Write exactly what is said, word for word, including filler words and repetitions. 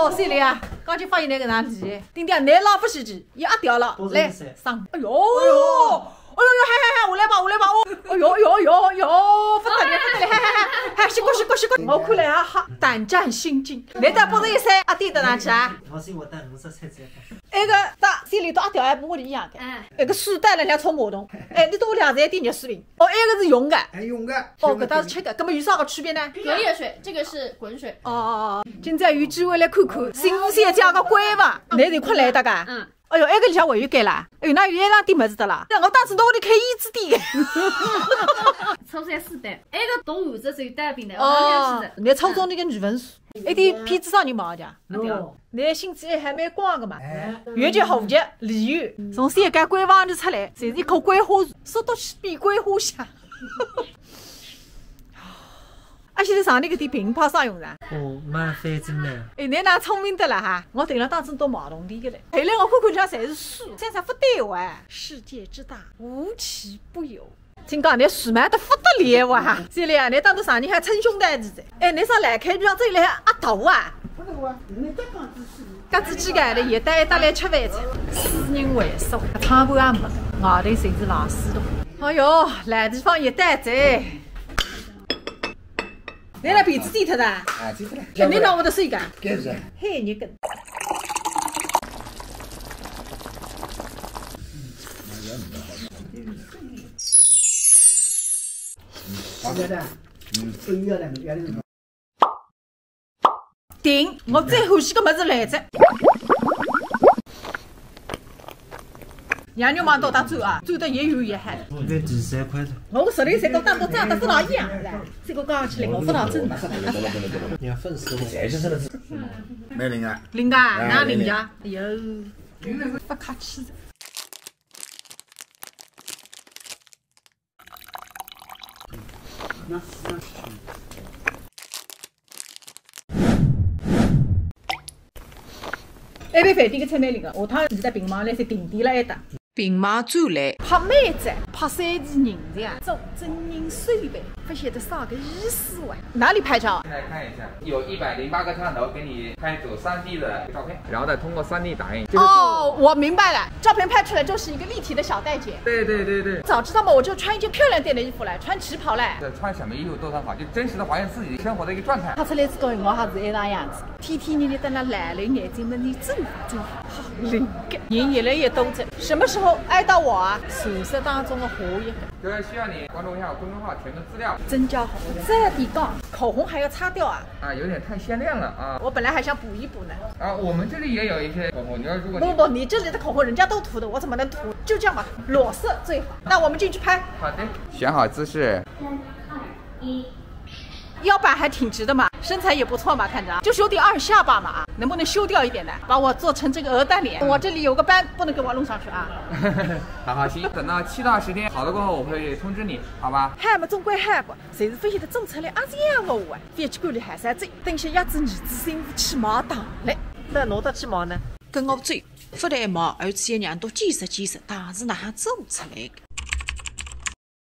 哦，谢谢啊，刚才发现那个哪里？丁丁，你老不识趣，一压掉了，来，上，哎呦，哎呦，哎呦，嗨嗨嗨，我来吧，我来吧，哦，哎呦，哎呦，哎呦，哎呦，不得了，不得了，嗨嗨嗨，嗨，吸过，吸过，吸过，我看来啊，哈，胆战心惊，你到不是一岁，啊，跌到哪去啊？我是我带红色菜菜。那个，到这里都压掉，还不我的一样的，哎，那个水带了，人家冲马桶，哎，你都两三点热水瓶。 哦，埃个是用个。哎，用个。哦，搿搭是吃个，搿么有啥个区别呢？隔夜水，这个是滚水。哦哦哦，今朝有机会来看看新鲜家个官方，侬是快来得个？嗯。哎哟，埃个里向还有个啦，哎哟，那有一样点物事的啦，让我当时拿屋里开烟子店。抽三四单，埃个动物这是有带病的，哦，我刚开始的。侬抽中那个女文书，一点片子上你忙的。 对啊，侬心思还蛮广个嘛。哎，越剧、话剧、旅游，从世界官方就出来，侪是一口桂花，说到是比桂花香。啊，现在上那个地平牌啥用的？哦，蛮费劲的。哎，侬哪聪明的了哈？我等了当中都马桶里个嘞，后来我看看人家侪是水，现在不对哇，世界之大，无奇不有。 听讲，侬水蛮得不得了哇！这里啊，侬当初上年还称兄道弟的，哎，侬上来开票这里还阿头啊？不是我，你们这帮子是。搿自己个，也带一道来吃饭去。私人会所，窗户也没，外头侪是垃圾桶。哎哟，烂地方也带着。侬那鼻子低脱的？啊，低脱了。肯定让我的水干。该是。嘿，你跟。 停，我最欢喜个物事来着。羊肉嘛，到搭走啊，走得也有也好。一百十三块的。我个十六岁到当中长得是哪一样的？这个讲起来，我不当真。你要粉丝，没灵啊？灵啊，哎，哪灵呀？哎呦，不客气。 埃爿饭店个菜蛮灵个，下趟侬带平房来再定点了埃搭。平房转来，拍美照，拍三D影像，做真人秀呗，不晓得啥个意思哇？哪里拍照啊？进来看一下，有一百零八个探头给你拍组三D的照片，然后再通过三D打印。哦，我明白了，照片拍出来就是一个立体的小玳姐。对对对对。早知道嘛，我就穿一件漂亮点的衣服来，穿旗袍来。对，穿什么衣服都很好，就真实的还原自己生活的一个状态。拍出来之后，我还是那张样子，天天日日在那来了，眼睛门里走走，好灵个，人越来越多着。什么时候爱到我啊？传说当中的下一个。就是需要你关注一下我公众号，填个资料。真叫好，这地方口红还要擦掉啊？啊，有点太鲜亮了啊。我本来还想补一补呢。啊，我们这里也有一些口红，你要如果你不不，你这里的口红人家都涂的，我怎么能涂？就这样吧，裸色最好。那我们进去拍。好的，选好姿势。三二一。腰板还挺直的嘛，身材也不错嘛，看着啊，就是有点二下巴嘛啊，能不能修掉一点呢？把我做成这个鹅蛋脸，我这里有个斑，不能给我弄上去啊。好好，行，等到七到十天好了过后，我会通知你，好吧？嗨嘛，总归嗨过，侪是勿晓得做出来阿是样个哇，反正管理还是要整，等歇爷子儿子新妇去买糖嘞。那侬搭去买呢？跟我走，勿但买，而且让侬见识见识，糖是哪能做出来个。